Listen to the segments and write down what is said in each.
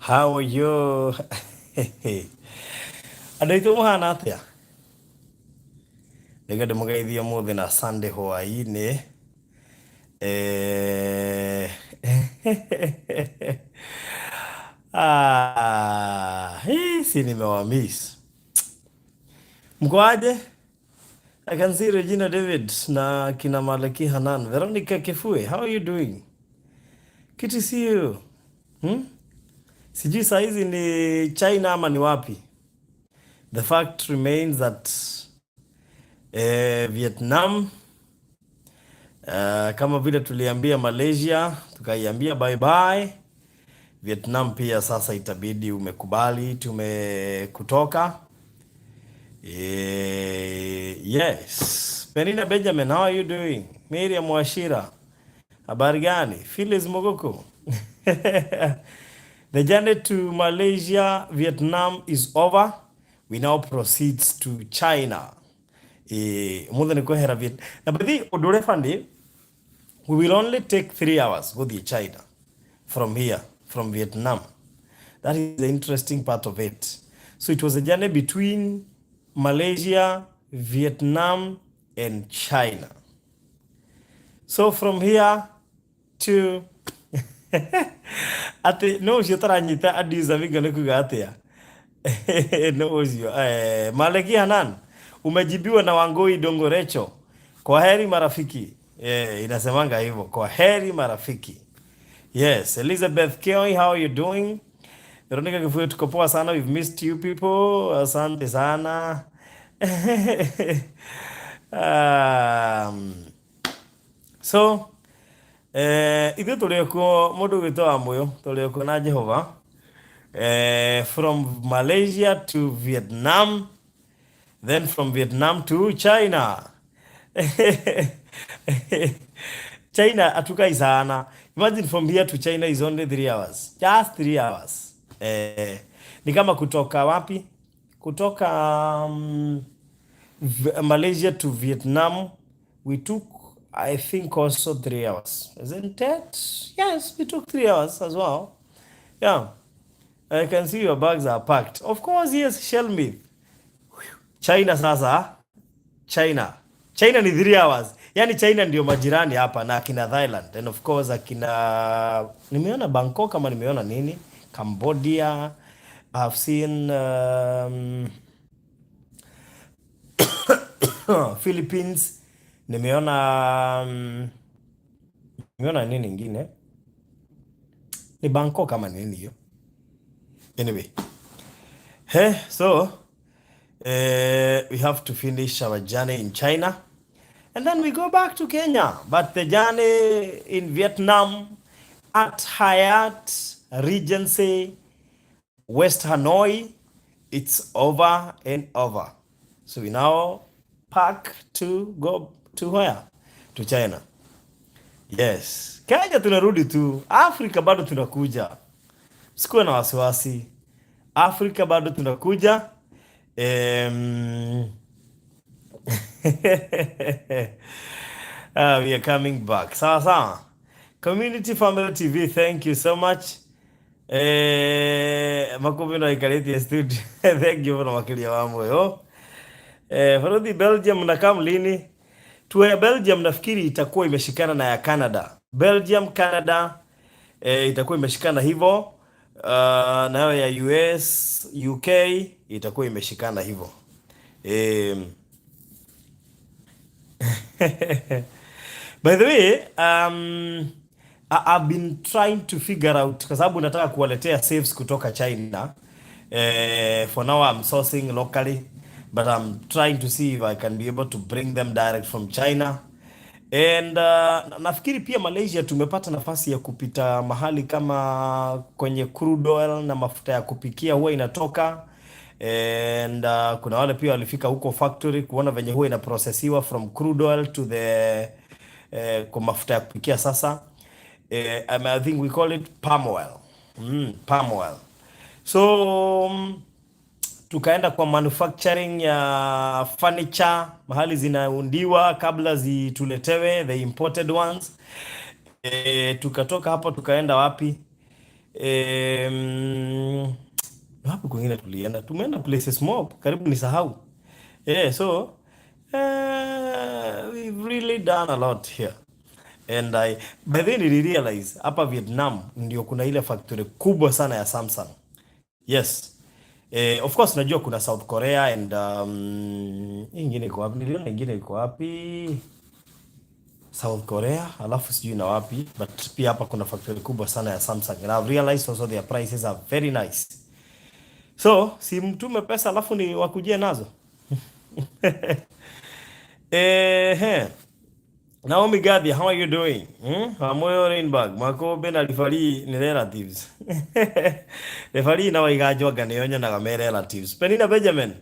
How are you? Andũ aitũ mũhana atĩa? Nĩguo ndĩmũgeithie ũmũthĩ na Sunday hwaĩ-inĩ. Eh, ah, hii si nimewamiss. Mko aje? I can see Regina David na kina Malaki Hanan. Veronica Kifue, how are you doing? Good to see you. Hmm? Sijui saa hizi ni China ama ni wapi? The fact remains that Vietnam, kama vile tuliambia Malaysia tukaiambia bye bye. Vietnam pia sasa itabidi umekubali tumekutoka. Yes. Penina Benjamin, how are you doing? Miriam Wachira, habari gani? Phyllis Mogoko. The journey to Malaysia, Vietnam is over. We now proceed to China. Mũthĩ nĩ kwehera Viet. Na by ũndũ ũrĩa funny, we will only take 3 hours gũthiĩ China from here, from Vietnam. That is the interesting part of it. So it was a journey between Malaysia, Vietnam, and China. So from here to atĩ no ũcio ũtaranyita Addis Amigo nĩ kuga atĩa? No ũcio Maleki Hanan, umejibiwa na Wangui Dongorecho. Kwa heri marafiki. Inasemanga hivyo. Kwa heri marafiki. Yes, Elizabeth Kioi, how are you doing? Veronica Kifuyo, tuko poa sana. We've missed you people. Asante sana. So ithuĩ tũrĩ o kuo mũndũ gwĩtwo wa mũyũ tũrĩ o kuo na Jehova, from Malaysia to Vietnam, then from Vietnam to China. China hatukai sana. Imagine, from here to China is only 3 hours, just 3 hours. Ni kama kutoka wapi? Kutoka Malaysia to Vietnam, we took, I think, also 3 hours, isn't it? Yes, we took 3 hours as well. Yeah, I can see your bags are packed. Of course, yes, Shelmith. China sasa, China. China ni 3 hours. Yaani China ndio majirani hapa na akina Thailand and of course akina, nimeona Bangkok kama nimeona nini? Cambodia. I've seen Philippines. Nimeona nini ingine? Ni Bangkok kama nini hiyo? Anyway. Hey, so we have to finish our journey in China and then we go back to Kenya. But the journey in Vietnam at Hyatt Regency, West Hanoi, it's over and over. So we now pack to go to where? To China. Yes. Kenya tunarudi tu. Afrika bado tunakuja. Sikuwe na wasiwasi. Afrika bado tunakuja. We are coming back. Sawa sawa. Community Family TV, thank you so much. Makumbi no ikarĩtie studio. Thank you mũno makĩria wa moyo. Farodhi, Belgium mnakaa lini? Tour ya Belgium nafikiri itakuwa imeshikana na ya Canada. Belgium, Canada, itakuwa imeshikana hivyo. Nayo ya US, UK itakuwa imeshikana hivyo. By the way, I've been trying to figure out kwa sababu nataka kuwaletea safes kutoka China. For now I'm sourcing locally, but I'm trying to see if I can be able to bring them direct from China. And nafikiri pia Malaysia tumepata nafasi ya kupita mahali kama kwenye crude oil na mafuta ya kupikia huwa inatoka, and kuna wale pia walifika huko factory kuona venye huwa inaprocessiwa from crude oil to the kwa mafuta ya kupikia sasa. I mean, I think we call it palm oil. Palm oil. So tukaenda kwa manufacturing ya furniture mahali zinaundiwa kabla zituletewe the imported ones. Tukatoka hapo tukaenda wapi? Wapi kwingine tulienda? Tumeenda places mob, karibu nisahau. Yeah, so we've really done a lot here. And I by then nilirealize hapa Vietnam ndio kuna ile factory kubwa sana ya Samsung. Yes. Of course najua kuna South Korea and ingine iko wapi? Niliona ingine iko wapi? South Korea, alafu sijui na wapi, but pia hapa kuna factory kubwa sana ya Samsung and I've realized also their prices are very nice. So, si mtume pesa alafu ni wakujie nazo. Naomi Gadhi, how are you doing? Hmm? Amoyo Rainbag, Makobe na Rifari ni relatives. Refarii na Waiganjo anga nĩo nyonaga me relatives. Penina Benjamin,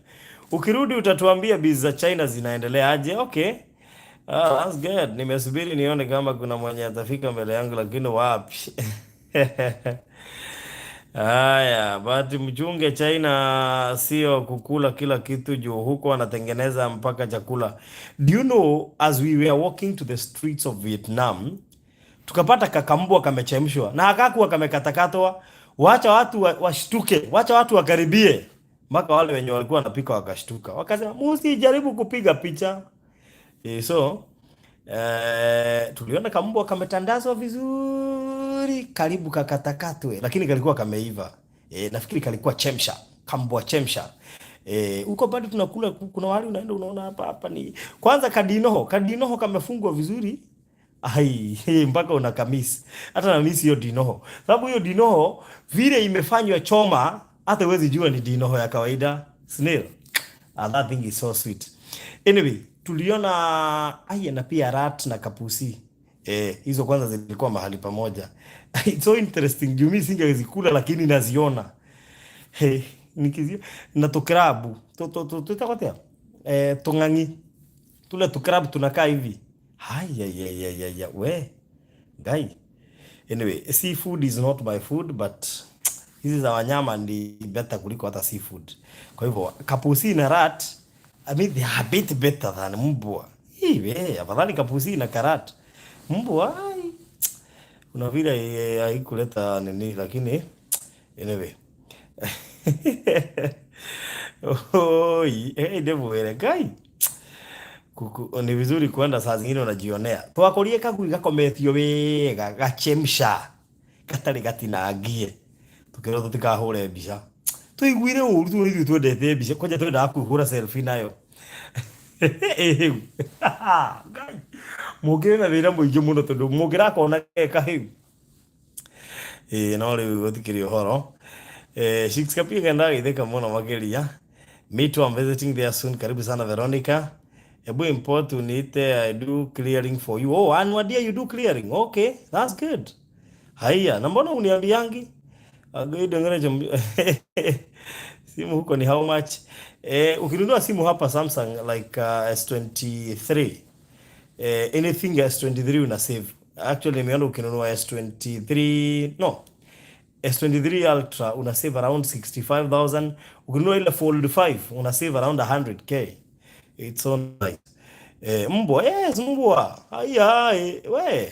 ukirudi utatuambia biz za China zinaendelea aje? Okay. Ah, that's good. Nimesubiri nione kama kuna mwenye atafika mbele yangu lakini wapi. Haya, but mchunge China sio kukula kila kitu juu huko wanatengeneza mpaka chakula. Do you know, as we were walking to the streets of Vietnam, tukapata kakambwa kamechemshwa na hakakuwa kamekatakatwa. Wacha watu washtuke, wacha watu wakaribie, mpaka wale wenye walikuwa wanapika wakashtuka, wakasema musijaribu kupiga picha. So tuliona kambwa kametandazwa vizuri, karibu kakatakatwe, lakini kalikuwa kameiva. Nafikiri kalikuwa chemsha, kambwa chemsha. Huko bado tunakula, kuna wali unaenda unaona hapa hapa ni kwanza kadinoho, kadinoho kamefungwa vizuri. Ai, mpaka unakamiss. Hata na miss hiyo dinoho. Sababu hiyo dinoho vile imefanywa choma, hata huwezi jua ni dinoho ya kawaida. Snail. Ah, that thing is so sweet. Anyway, tuliona ai na pia rat na kapusi. Hizo kwanza zilikuwa mahali pamoja. It's so interesting. Juu mimi singezikula lakini naziona. Hey, nikizio na tukrabu. Tutakotea. Tung'ang'i. Tule tukrabu tunakaa hivi. Haya ya ya ya ya we. Guy. Anyway, seafood is not my food, but hizi za wanyama ni better kuliko hata seafood. Kwa hivyo kapusi na rat, I mean, they are a bit better than mbwa. Hii we, afadhali kapusi na karat. Mbwa ai, kuna vile haikuleta nini, lakini anyway. Oi, hey, ndimwire Ngai. Kuku, ni vizuri kwenda saa zingine unajionea. Twakorie kagui gakometio wega gachemsha gatarĩ gatinangie tukĩrwo tũtikahũre mbica tũiguire ũru tondũ ithuĩ twendete mbica kwanja twendaga kwĩhũra selfie nayo. Ĩu Ngai, mũngĩrĩ na thĩna mũingĩ mũno tondũ mũngĩrakona ge kahĩu. Ĩĩ no rĩu gũtikĩrĩ ũhoro. Shakespeare ndagĩthĩka mũno makĩria. Me too, I'm visiting there soon. Karibu sana, Veronica. Ebu import uniite, I do clearing for you. Oh, Anwadia, you do clearing. Okay, that's good. Haya, na mbona uniambiangi? Agoi simu huko ni how much? Ukinunua simu hapa Samsung like S23, anything S23 una save. Actually nimeona ukinunua S23, no, S23 Ultra una save around 65,000. Ukinunua ile Fold 5 una save around 100K. It's so nice. Mbwa, yes, mbwa. Haya, we.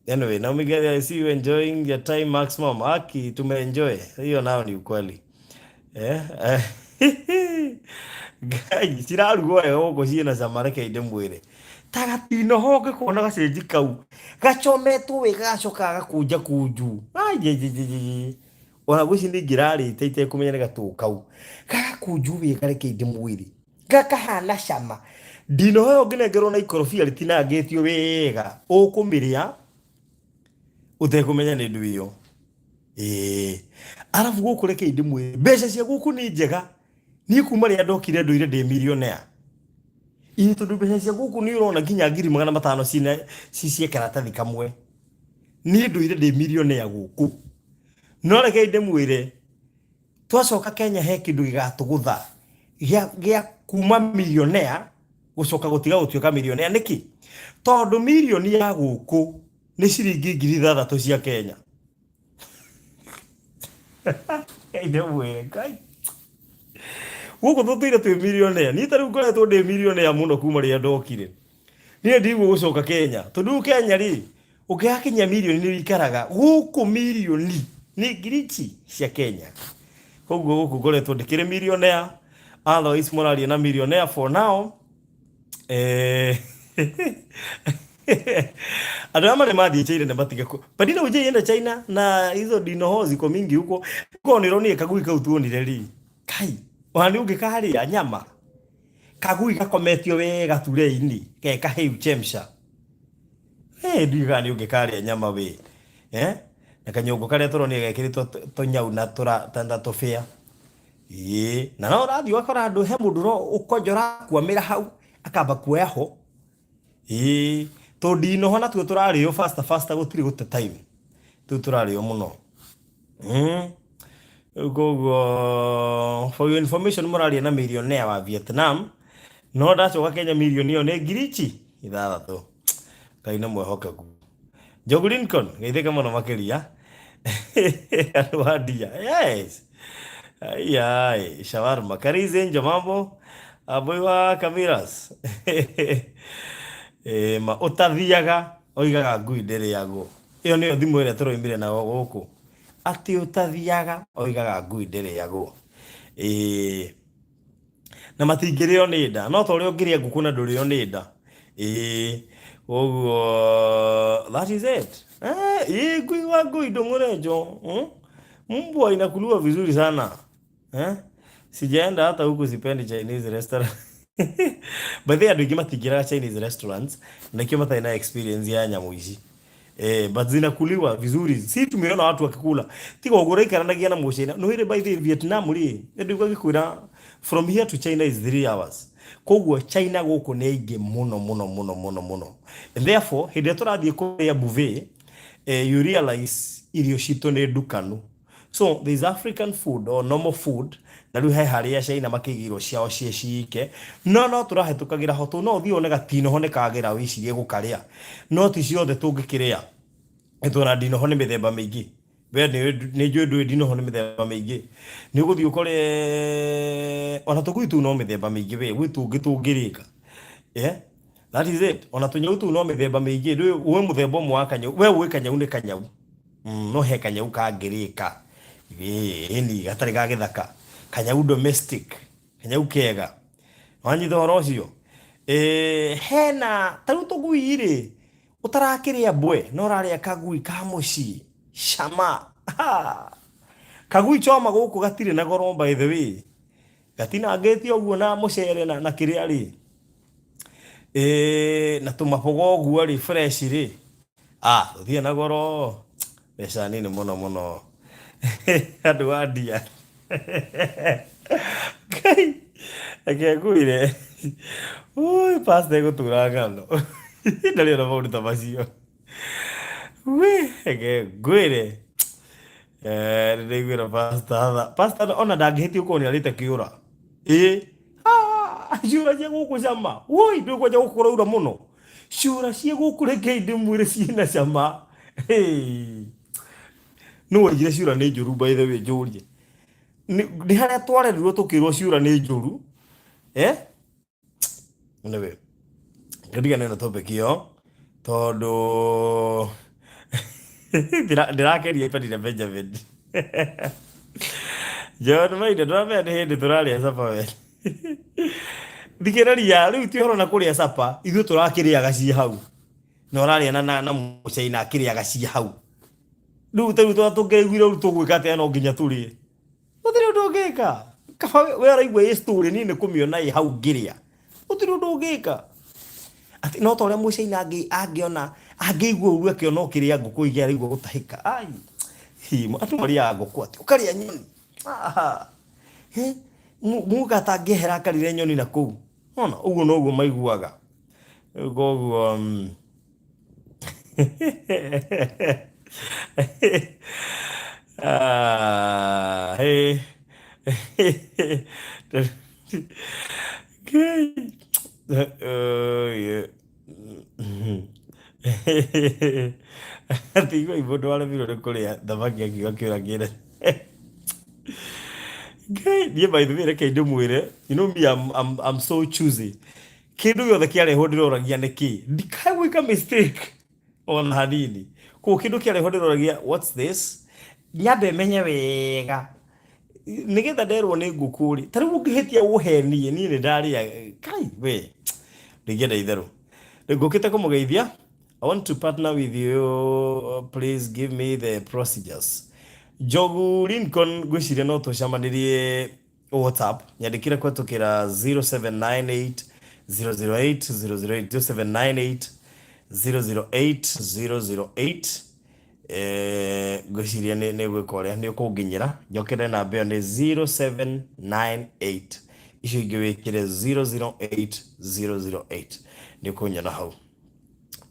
Anyway, Naomi Gary, I see you enjoying your time maximum. Aki, tumeenjoy. Hiyo nao ni ukweli. Ngai, cirarugwo wega gũkũ ciĩna cama, reke ndĩmwĩre. Ta gatinoho ũngĩkona gacenji kau gacometwo wega gacoka gakũnja kunju. Ai, ona gwĩci nĩ ingĩrarĩte itekũmenya nĩ gatũ kau. Gagakunjwo wega, reke ndĩmwĩre. Gakahana cama. Ndinoho ĩyo ũngĩnengerwo na ikorobia rĩtinangĩtio wega, ũkũmĩrĩa ũtekũmenya nĩ ndũ ĩyo. Ĩĩ. Arabu gũkũ reke ndĩmwĩre, mbeca cia gũkũ nĩ njega. Niĩ kuma rĩrĩa ndokire ndũire ndĩ millionaire. Ĩĩ tondũ mbeca cia gũkũ nĩ ũrona nginya 500,000 cina ci cia karatathi kamwe. Niĩ ndũire ndĩ millionaire gũkũ. No reke ndĩmwĩre, twacoka Kenya he kĩndũ gĩgatũgũtha gĩa kuma millionaire gũcoka gũtiga gũtuĩka millionaire. Nĩkĩ? Tondũ mirioni ya gũkũ nĩ ciringi 6,000 cia Kenya. Ndĩmwĩre Ngai. Gũkũ tũtũire twĩ millionaire. Niĩ ta rĩu ngoretwo ndĩ millionaire mũno kuma rĩrĩa ndokire. Niĩ ndigwo gũcoka Kenya. Tondũ rĩu Kenya rĩ, Ũngĩgakinyia mirioni nĩ wĩikaraga gũkũ. Mirioni nĩ ngiri ici cia Kenya. Koguo gũkũ ngoretwo ndĩkĩrĩ millionaire, otherwise mũraria na millionaire for now. Andũ arĩa marĩ mathiĩ China nĩ matige ku but ina ujaienda China na hizo dinoho ziko mingi huko ko nĩronire kagui kau tuonire ri kai ona nĩ ũngĩkarĩa nyama kagui gakometio wega turei-inĩ ke kahĩu chemsha. Ndiũĩ kana nĩ ũngĩkarĩa nyama we, eh? Na kanyũngũ karĩa tũronire gekĩrĩtwo tũnyau na na tũbĩa. Ĩĩ, na no ũrathiĩ ũgakora andũ he mũndũ ũkonjora kwamĩra hau akamba kuoya ho. Ĩĩ, tũndinoho natuo tũrarĩo faster faster, gũtirĩ gũte time. Tũu tũrarĩo mũno. Rĩu koguo for your information mũraria na millionaire wa Vietnam, no ndacoka Kenya mirioni ĩyo nĩ ngiri ici ithathatũ. Ngai nĩ mwehokeku. Njogu Lincoln, geithĩka mũno makĩria. Andũ a ndia. Yes. Ai shawarma. Karizi Angel, mambo. Boy wa Kamiras. Ma ũtathiaga oigaga ngui ndĩrĩagwo. Ĩyo nĩyo thimũ ĩrĩa tũroimire nayo gũkũ. Atĩ ũtathiaga oigaga ngui ndĩrĩagwo. Ĩĩ na matingĩrĩo nĩ nda, no ta ũrĩa ũngĩrĩa ngũkũ na ndũrĩo nĩ nda. Ĩĩ, koguo that is it. Ĩĩ, ngui wa ngui ndũng'ũrenjo. Mbwa inakuliwa vizuri sana, eh? Sijaenda hata huku, sipendi Chinese restaurant. By the way, andũ aingĩ matingĩraga Chinese restaurants na nĩkĩo matarĩ na experience ya nyamũ ici. But zinakuliwa vizuri, si tumeona watu wakikula. Tiga ũguo ũraikaranagia na mũchina no ĩrĩ. By the way, Vietnam rĩ, nĩndĩgua gĩkwĩra from here to China is 3 hours. Koguo China gũkũ nĩ aingĩ mũno mũno mũno mũno mũno, and therefore hĩndĩ ĩrĩa tũrathiĩ kũrĩa buffet, you realize irio citũ nĩ ndukanu. So there is African food or normal food, na rĩu he harĩa China makĩigĩirwo ciao ciĩ cike, no tũrahĩtũkagĩra ho tũ no ũthiĩ wone gatinoho nĩ kagĩra wĩcirie gũkarĩa, no ti ciothe tũngĩkĩrĩa. Nĩtuona ndinoho nĩ mĩthemba mĩingĩ. We nĩ njũĩ ndũĩ ndinoho nĩ mĩthemba mĩingĩ. Nĩ ũgũthiĩ ũkore ona tũgui tũu no mĩthemba mĩingĩ, we gwĩ tũngĩ tũngĩrĩka. Yeah? That is it. Ona tũnyau tũu no mĩthemba mĩingĩ. Ndũĩ ũĩ mũthemba ũmwe wa kanyau. We ũĩ kanyau nĩ kanyau. No he kanyau kangĩrĩka. Ĩni gatarĩ ga gĩthaka. Kanyau domestic. Kanyau kega. Wanyita ũhoro ũcio? Hena ta rĩu tũgui rĩ, ũtarakĩrĩa mbwe no ũrarĩa kagui ka mũciĩ. Cama. Ha! Kagui choma gũkũ gatirĩ na goro, by the way. Gatinangĩtio ũguo na mũcere na kĩrĩa rĩ. Na tũmaboga ũguo rĩ, fresh rĩ. Ah, tũtirĩ na goro. Mbeca nini mũno mũno. Andũ a ndia. Ngai, reke ngwĩre. Ui, pastor egũtura ng'ano. Ndarĩ ona maũndũ ta macio. We, reke ngwĩre. Nĩndaiguĩra pastor tha. Pastor ona ndangĩhĩtia ũkorwo nĩ arĩte kĩũra. Ĩĩ. Ah, ciũra cia gũkũ cama. Woi, ndũĩ kwanja gũkũ kũraura mũno. Ciũra cia gũkũ rekei ndĩmwĩre ciĩna cama. Hey. Nũ waigire ciũra nĩ njũru, by the way, njũrie? Nĩ harĩa twarerirwo tũkĩrwo ciũra nĩ njũru. Eh? Anyway, ndigane na topic ĩyo tondũ ndĩrakeria Penina Benjamin. John Maina, ndũramenya nĩ hĩndĩ tũrarĩa capa we. Thikĩrĩria, rĩu ti ũhoro na kũrĩa capa, ithuĩ tũrakĩrĩaga ciĩ hau. Na ũrarĩa na mũcaina akĩrĩaga ciĩ hau. Rĩu ta rĩu tũngĩaiguire ũru tũgwĩka atĩa? No nginya tũrĩe. Gũtirĩ ũndũ ũngĩka. Kaba we ũraigua ĩ story, niĩ nĩ kũmĩona ĩ hau ngĩrĩa. Gũtirĩ ũndũ ũngĩka. Atĩ no ta ũrĩa mũcaina angĩona angĩigua ũru akĩona ũkĩrĩa ngũkũ ingĩ araigua gũtahĩka. Ai. Hi, andũ marĩaga ngũkũ atĩ ũkarĩa nyoni. Aha. He, muga atangĩehera akarĩre nyoni na kũu. Ona ũguo noguo maiguaga. Rĩu koguo ah, hey. Ngai. Oh, yeah. Atĩ igua mũndũ waremirwo nĩ kũrĩa thamaki akiuga kĩũra kĩna. Ngai, niĩ by the way reke ndĩmwĩre, you know me, I'm so choosy. Kĩndũ gĩothe kĩarehwo ndĩroragia nĩ kĩ, ndikae gwĩka mistake. Ona hanini. Koguo kĩndũ kĩarehwo ndĩroragia, "What's this?" Nyambe menye wega nĩgetha nderwo nĩ ngũkũ rĩ. Ta rĩu ũngĩhĩtia ũhenie, niĩ nĩ ndarĩa kai we ndingĩenda itherũ. Rĩu ngũkĩte kũmũgeithia. I want to partner with you, please give me the procedures. Njogu Lincoln, ngwĩciria no tũcamanĩrie WhatsApp. Nyandĩkĩre kũhetũkĩra 0798 008 008, 0798 008 008. Ngwĩciria nĩ gwĩka ũrĩa nĩ ũkũnginyĩra. Njokere namba ĩyo nĩ 0798, icio ingĩ wĩkĩre 008 008, nĩ ũkũnyona hau.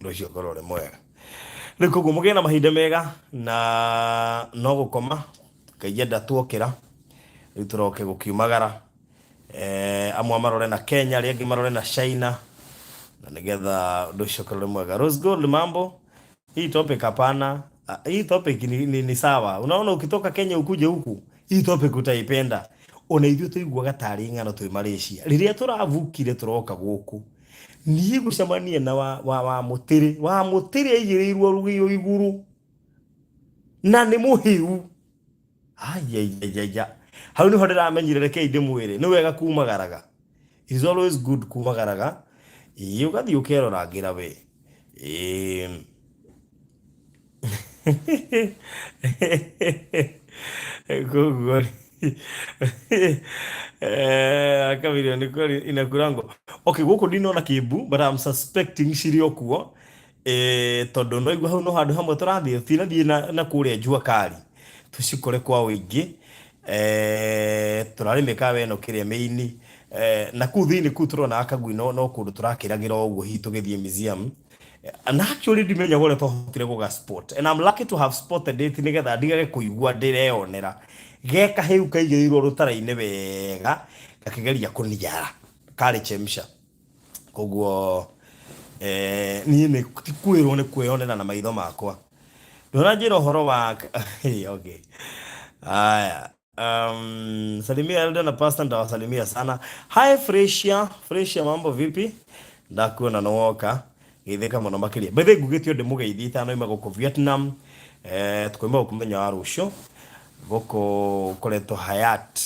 Ũndũ ũcio ũkorwo ũrĩ mwega. Rĩu koguo mũgĩe na mahinda mega na no gũkoma Ngai enda tuokĩra. Rĩu tũroke gũkiumagara, amwe marore na Kenya, arĩa angĩ marore na China, na nĩgetha ũndũ ũcio ũkorwo ũrĩ mwega. Rose Gold, mambo. Hii topic hapana. Ah, hii topic ni sawa. Unaona ukitoka Kenya ukuje huku, hii topic utaipenda. Ona ithuĩ tũiguaga tarĩ ng'ano twĩ Malaysia rĩrĩa tũravukire tũroka gũkũ. Niĩ gũcemania na wa mũtĩrĩ wa mũtĩrĩ aigĩrĩirwo rũgĩo igũrũ na nĩ mũhĩu. Aiaiaiaia, hau nĩho ndĩramenyire. Rekei ndĩmwĩre, nĩ wega kumagaraga. It is always good kumagaraga, ĩĩ, ũgathiĩ ũkerorangĩra we. Ĩĩ, koguo kamilioni kweli inakurango. Okay, gũkũ ndinona Kĩmbu, but I'm suspecting cirĩ o kuo, tondũ no igua hau no handũ hamwe tũrathiĩ tinathiĩ na kũrĩa jua kali tũcikore kwa ũingĩ. Tũrarĩ mĩkawa ĩno kĩrĩa mĩini, na kũu thĩinĩ kũu tũrona kagui no kũndũ tũrakĩragĩra ũguo hihi tũgĩthiĩ museum. And actually ndimenyaga ũrĩa twahotire gũga spot, and I'm lucky to have spotted it, nĩgetha ndigage kũigua ndĩreyonera ge kahĩu kaigĩrĩirwo rũtara-inĩ wega gakĩgeria kũniara karĩ chemsha. Koguo niĩ nĩ ti kwĩrwo, nĩ kwĩyonera na maitho makwa. Ndũranjĩra ũhoro wa okay. Haya. Salimia Elda na pastor, nitawasalimia sana. Hi Fresia, Fresia, mambo vipi? Ndakuona no woka. Geithĩka mũno makĩria. By the way, ngugĩte ndĩmũgeithie itanoima gũkũ Vietnam. Tukoima gũkũ mũthenya wa rũciũ. Gũkũ kũretwo Hyatt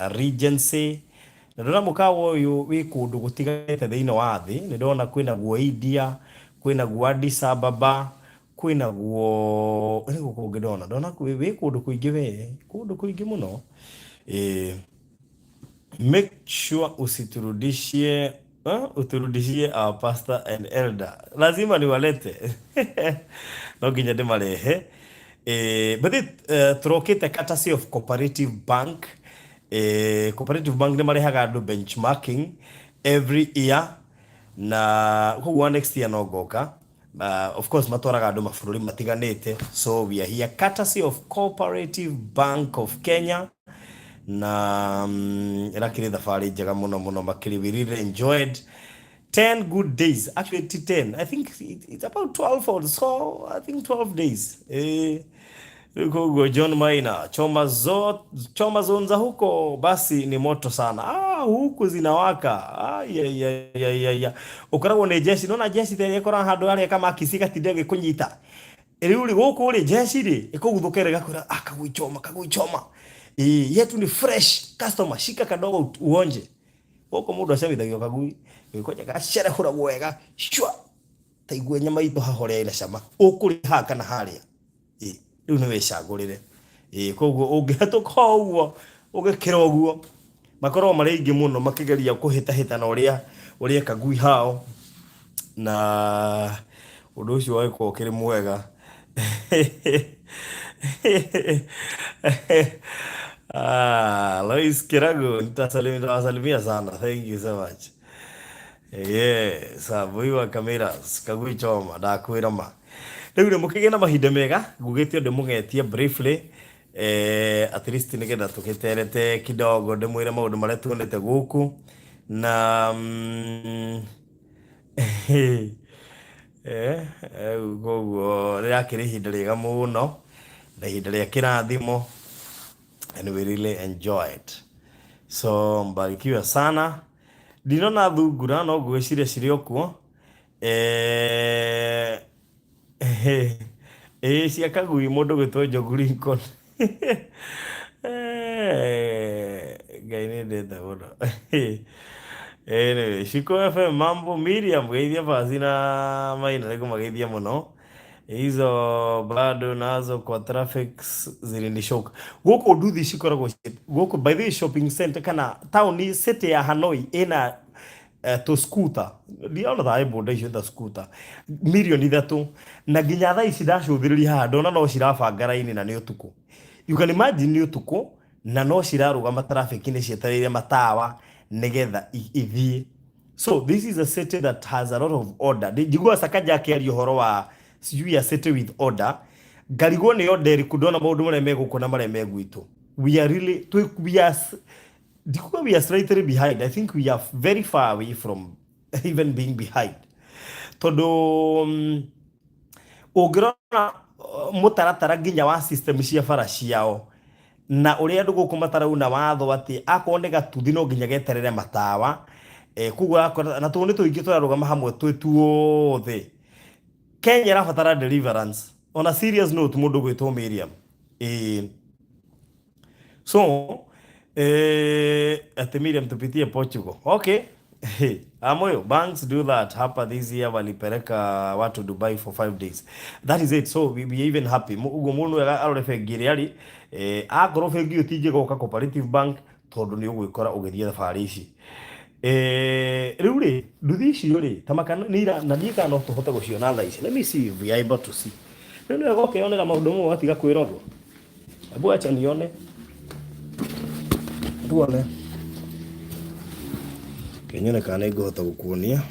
Regency. Na ndona mũkawa ũyũ wĩ kũndũ gũtiganĩte thĩinĩ wa thĩ. Nĩ ndona kwĩna guo India, kwĩna guo Addis Ababa, kwĩna guo nĩ gũkũ kũngĩ ndona wĩ kũndũ kũingĩ we, kũndũ kũingĩ mũno. Make sure usiturudishie, uturudishie our pastor and elder. Lazima niwalete, no nginya ndĩmarehe. But tũrokĩte courtesy of Cooperative Bank. Cooperative Bank nĩ marehaga andũ benchmarking every year, na koguo next year no ngoka. Of course matwaraga andũ mabũrũri matiganĩte, so we are here courtesy of Cooperative Bank of Kenya, na ĩrakĩrĩ thabarĩ njega mũno mũno makĩria. We really enjoyed 10 good days. Actually 10, I think it's about 12 or so, I think 12 days. Rĩu koguo John Maina, choma zo, choma zone za huko basi ni moto sana. Ah, huku zinawaka. Ah, ya, ya, ya, ya, ya. Ũkoragwo nĩ jeshi, nona jeshi tene ĩkoraga handũ harĩa kamakisi gatinda gĩkũnyita. Rĩu rĩ gũkũ rĩ jeshi rĩ ĩkũguthũka ĩgakwĩra, "Ah, kagui choma, kagui choma. Ĩ, yetu ni fresh, customer shika kadogo uonje." Gũkũ mũndũ acamithagio kagui gĩkonya gacerehũragwo wega shwa ta igue nyama itũ haha ũrĩa ĩna cama ũkũrĩ haha kana harĩa. Ĩ, rĩu nĩ wĩcagũrĩre. Ĩ, koguo ũngĩhetũka o ũguo ũgĩkĩra ũguo makoragwo marĩ aingĩ mũno makĩgeria kũhĩtahĩtana ũrĩa ũrĩa kagui hao, na ũndũ ũcio ũgagĩkorwo ũkĩrĩ mwega. Ah, Lois Kiragu, nitawasalimia sana. Thank you so much. Yes, Abui cameras, kagui choma, ndakwĩra ma. Rĩu rĩ mũkĩgĩe na mahinda mega, ngugĩte ndĩmũgetie briefly, at least nĩgetha tũgĩterete kidogo ndĩmwĩre maũndũ marĩa tuonete gũkũ na koguo rĩrakĩrĩ ihinda rĩega mũno na ihinda rĩa kĩrathimo, and we really enjoy it. So mbarikiwe sana. Ndinona thungura, no ngwĩciria cirĩ o kuo. Ĩĩ cia kagui mũndũ gwĩtwo Njogu Lincoln. Eh, Ngai nĩ ndete mũno. Anyway, Shiko FM mambo Miriam geithia basi na Maina nĩ kũmageithia mũno. Hizo bado nazo kwa traffic zilinishoka. Gũkũ nduthi cikoragwo gũkũ by the way shopping center kana taũni city ya Hanoi ĩna tũ scooter ndiona tharĩ boda icio ta scooter mirioni 3 na nginya thaa ici ndacũthĩrĩria haha ndona no cirabanga raini na nĩ ũtukũ. You can imagine nĩ ũtukũ na no cirarũgama traffic-inĩ cietereire matawa nĩgetha ithiĩ. So this is a city that has a lot of order. Njiguaga Sakaja akĩaria ũhoro wa sijui ya city with order, ngarigwo nĩ order ĩrĩkũ ndona maũndũ marĩa me gũkũ na marĩa me gwitũ. We are really, we are, ndikuga we are slightly behind. I think we are very far away from even being behind. Tondũ ũngĩrora mũtaratara nginya wa system cia bara ciao na ũrĩa andũ gũkũ matarauna watho atĩ akorwo nĩ gatuthi no nginya geterere matawa, koguo akora na tũũ nĩ tũingĩ tũrarũgama hamwe twĩ tuothe. Kenya ĩrabatara deliverance. On a serious note mũndũ gwĩtwo Miriam. Ĩĩ. So, ati Miriam tupitie Portugal. Okay. Amoyo, banks do that. Hapa this year walipeleka watu Dubai for 5 days. That is it. So we are even happy. Uguo mũndũ wega arore bengi ĩrĩa arĩ, akorwo bengi ĩyo ti njega ũka Cooperative Bank tondũ nĩ ũgwĩkora ũgĩthiĩ thabarĩ ici. Rĩu rĩ nduthi icio rĩ ta makana nĩ ira na niĩ kana no tũhote gũciona thaa ici. Let me see if we are able to see. Rĩu nĩ wega ũkeyonera maũndũ mamwe watiga kwĩrorwo. Hebu acha nione. Tuone. Kenyone kana nĩ ngũhota gũkuonia.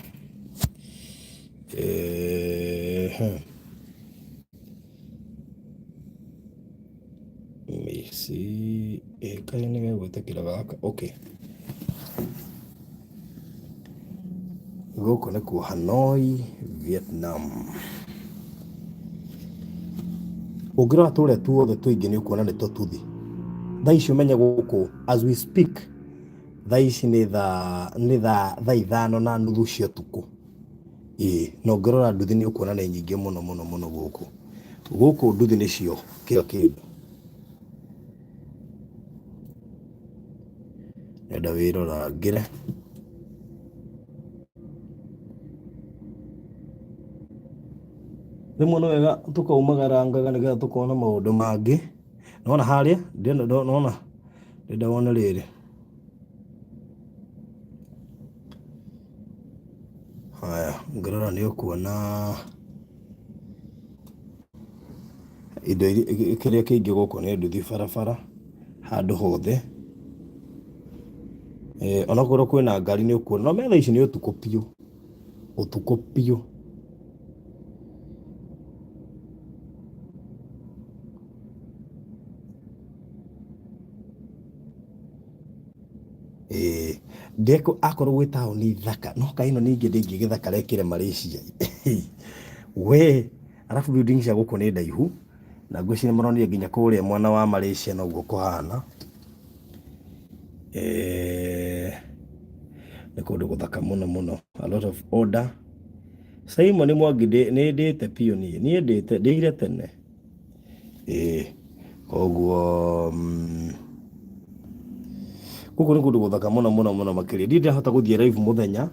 Let me see. Kaĩ nĩ gegwĩtĩkĩra gaka. Okay. Gũkũ nĩkuo Hanoi, Vietnam. Ũngĩrora tũrĩa tuothe tũingĩ nĩ ũkuona nĩ tũtuthi. Thaa ici ũmenye gũkũ as we speak thaa ici nĩ thaa 5:30 cia ũtukũ. Ĩĩ na ũngĩrora nduthi nĩ ũkuona nĩ nyingĩ mũno mũno mũno gũkũ. Gũkũ nduthi nĩcio kila kĩndũ. Ndĩrenda wĩrorangĩre. Rĩmwe nĩ wega tũkaumagarangaga nĩgetha tũkona maũndũ mangĩ. Nĩwona harĩa ndĩrenda nĩwona ndĩrenda wone rĩrĩ. Haya, ũngĩrora nĩ ũkuona indo kĩrĩa kĩingĩ gũkũ nĩ nduthi barabara handũ hothe. Onokorwo kwĩna ngari nĩ ũkuona, no metha ici nĩ ũtukũ biũ, ũtukũ biũ. Ĩĩ ndekũ akorwo gwĩ taũni thaka no kaĩ ĩno ningĩ ndĩngĩgĩthakara ĩkĩre Malaysia. We arabu building cia gũkũ nĩ ndaihu na ngwĩciria maronire nginya kũrĩa mwena wa Malaysia noguo kũhana. Nĩ kũndũ gũthaka mũno mũno, a lot of order. Simon Mwangi nĩ ndĩte biũ niĩ, niĩ ndĩte ndĩire tene. Ĩĩ koguo gũkũ nĩ kũndũ gũthaka mũno mũno mũno makĩria. Ndirĩ ndahota gũthiĩ live mũthenya,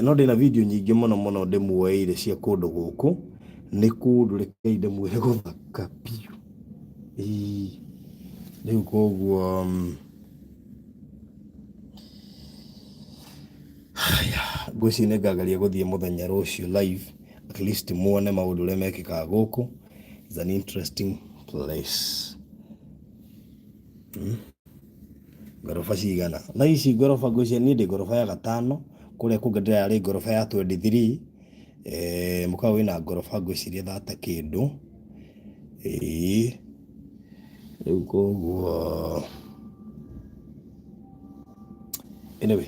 no ndĩna video nyingĩ mũno mũno ndĩmuoeire cia kũndũ gũkũ. Nĩ kũndũ rekei ndĩmwĩre gũthaka biũ. Ĩĩ rĩu koguo haya, ngwĩciria nĩ ngageria gũthiĩ mũthenya rũciũ live at least muone maũndũ ũrĩa mekĩkaga gũkũ. It's an interesting place. Ngoroba cigana? Thaa ici ngoroba ngwĩciria niĩ ndĩ ngoroba ya gatano, kũrĩa kũngĩ ndĩrarĩ ngoroba ya 23. Mũkawa wĩna ngoroba ngwĩciria thate kĩndũ. Ĩĩ rĩu koguo anyway,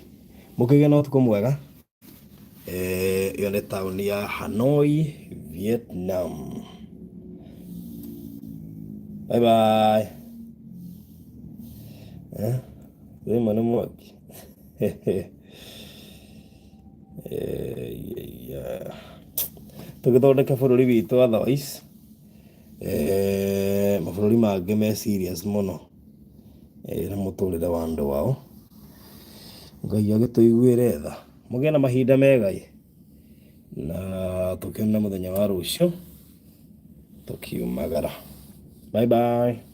mũkĩgĩe na ũtukũ mwega. Ĩyo nĩ taũni ya Hanoi, Vietnam. Bye bye. Rĩma nĩ mwaki. Yeah. Tũgĩthondeke bũrũri witũ, otherwise mabũrũri mangĩ me serious mũno na mũtũrĩre wa andũ ao. Ngai agĩtũiguĩre tha. Mũgĩe na mahinda mega ĩ, na tũkĩonane mũthenya wa rũciũ tũkiumagara. Bye bye.